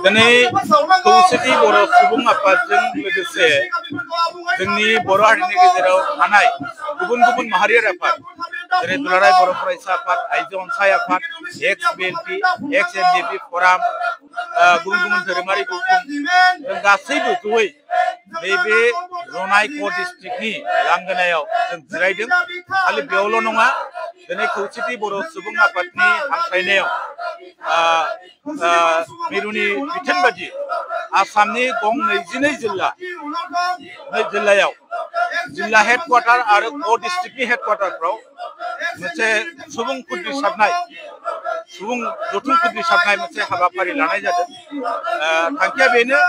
दिनै खौसेथि बर' सुबुं आफादजों लोगोसे जोंनि बर' हारिनि गेजेराव थानाय गुबुन गुबुन माहारियारि आफाद जेरै दुलाराय बर' फरायसा आफाद, आइजो अनसाय आफाद, एक्स बिएलपि, एक्स एनडिपि फराम, गुबुन गुबुन धोरोमारि गौथुम जों गासैबो जयै नैबे जनाय क' डिस्ट्रिक्टनि लांगोनायाव जों जिरायदों। खालि बेयावल' नङा, दिनै खौसेथि बर' सुबुं आफादनि हांख्रायनायाव मिरुनि बिथोन बायदि आसामनि गं 22 जिल्लायाव जिल्ला हेडक्वार्टार आरो क' डिस्ट्रिक्टनि हेडक्वार्टारफ्राव मोनसे सुबुं खुद्रिसारनाय सुबुं जथुम खुद्रिसारनाय मोनसे हाबाफारि लानाय जादों। थांखिया बेनो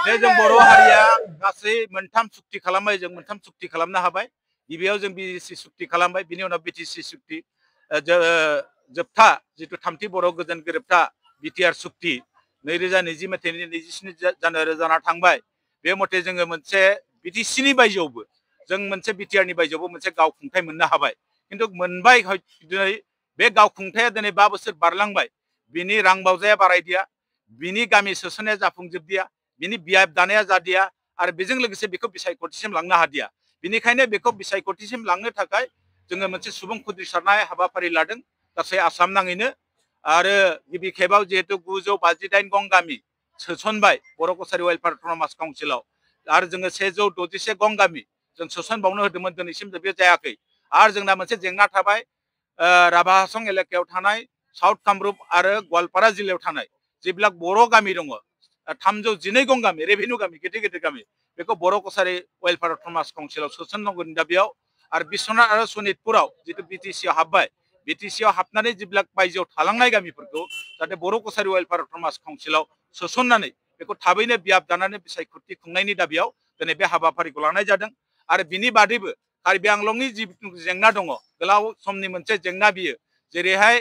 जे जों बर' हारिया गासै मोनथाम सुक्ति खालामबाय, जों मोनथाम सुक्ति खालामनो हाबाय। गिबियाव जों बिटिसि सुक्ति खालामबाय, बिनि उनाव बिटिसि सुक्ति जोबथा जिथु थामथि बर' गोजोन गोरोबथा बिटिआर सुक्ति 2020 मायथाइनि 27 जानुवारि जाना थांबाय। बे मथे जोङो मोनसे बिटिसिनि बायजोआवबो जों मोनसे बिटिआरनि बायजोआवबो मोनसे गावखुंथाय मोननो हाबाय। खिन्थु मोनबाय दिनै बे गावखुंथाया दिनै 5 बोसोर बारलांबाय, बिनि रां बावजाया बारायदिया, बिनि गामि सोसननाया जाफुंजोबदिया, बिनि बियाब दानाया जादिया आरो बेजों लोगोसे बेखौ बिसायख'थिसिम लांनो हादिया। बिनिखायनो बेखौ बिसायख'थिसिम लांनो थाखाय जोङो मोनसे सुबुं खुद्रिसारनाय हाबाफारि लादों गासै आसाम नाङैनो। आरो गिबि खेबाव जिहेतु 958 गं गामि सोसनबाय बर' कसारि वेलफेयार अट'नमास काउन्सिलाव, आरो जोङो 161 गं गामि जों सोसनबावनो होदोंमोन, दिनैसिम बे जायाखै। आरो जोंना मोनसे जेंना थाबाय, राभा हासं एलेकायाव थानाय साउथ कामरुप आरो गवालपारा जिल्लायाव थानाय जेब्ला बर' गामि दङ 312 गं गामि, रेभिनिउ गामि, गिदिर गिदिर गामि, बेखौ बर' कसारि वेलफेयार अट'नमास काउन्सिलाव सोसननांगौनि दाबियाव आरो बिश्वनाथ आरो सनितपुराव जितु बिटिसिआव हाबबाय, बिटिसिआव हाबनानै जेब्ला बायजोआव थालांनाय गामिफोरखौ जाहाथे बर' कसारि वेलफेयार अट'नमास काउन्सिलाव सोसननानै बेखौ थाबैनो बियाब दानानै बिसायख'थि खुंनायनि दाबियाव दिनै बे हाबाफारिखौ लानाय जादों। आरो बिनि बादैबो कार्बि आंलंनि जि जेंना दङ, गोलाव समनि मोनसे जेंना बियो, जेरैहाय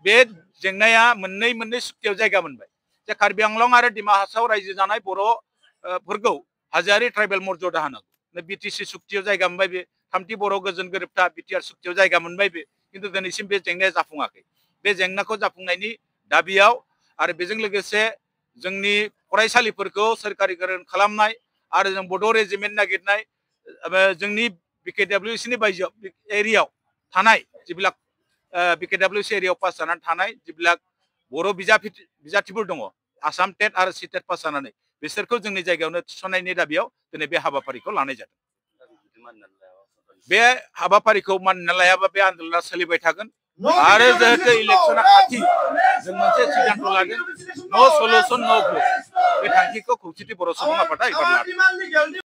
बे जेंनाया मोननै सुक्तियाव जायगा मोनबाय जे कार्बि आंलं आरो डिमा हासाव रायजो जानाय बर'फोरखौ हाजोआरि ट्राइबेल मर्यादा होनांगौ। बिटिसि सुक्तियाव जायगा मोनबाय, बे थामथि बर' गोजोन गोरोबथा बिटिआर सुक्तियाव जायगा मोनबाय बे, खिन्थु दिनैसिम बे जेंनाया जाफुङाखै। बे जेंनाखौ जाफुंनायनि दाबियाव आरो बेजों लोगोसे जोंनि फरायसालिफोरखौ सोरखारिकरण खालामनाय आरो जों बड' रेजिमेन्ट नागिरनाय, जोंनि बिकेडब्लिउसिनि बायजोआव एरियायाव थानाय जेब्लाक बिकेडब्लिउसि एरियायाव पास जानानै थानाय जेब्लाक बर' बिजाथिफोर दङ आसाम टेट आरो सिटेट पास जानानै, बिसोरखौ जोंनि जायगायावनो थिसननायनि दाबियाव दिनै बे हाबाफारिखौ लानाय जादों। बे हाबाफारिखौ मानिना लायाबा बे आन्दोलना सोलिबाय थागोन। आरो जिहेतु इलेक्सना खाथि, जों मोनसे सिद्धांत लागोन, नो सल्युशन नो भट। बे थांखिखौ खौसेथि बर' सुबुं आफादा एबार लादों।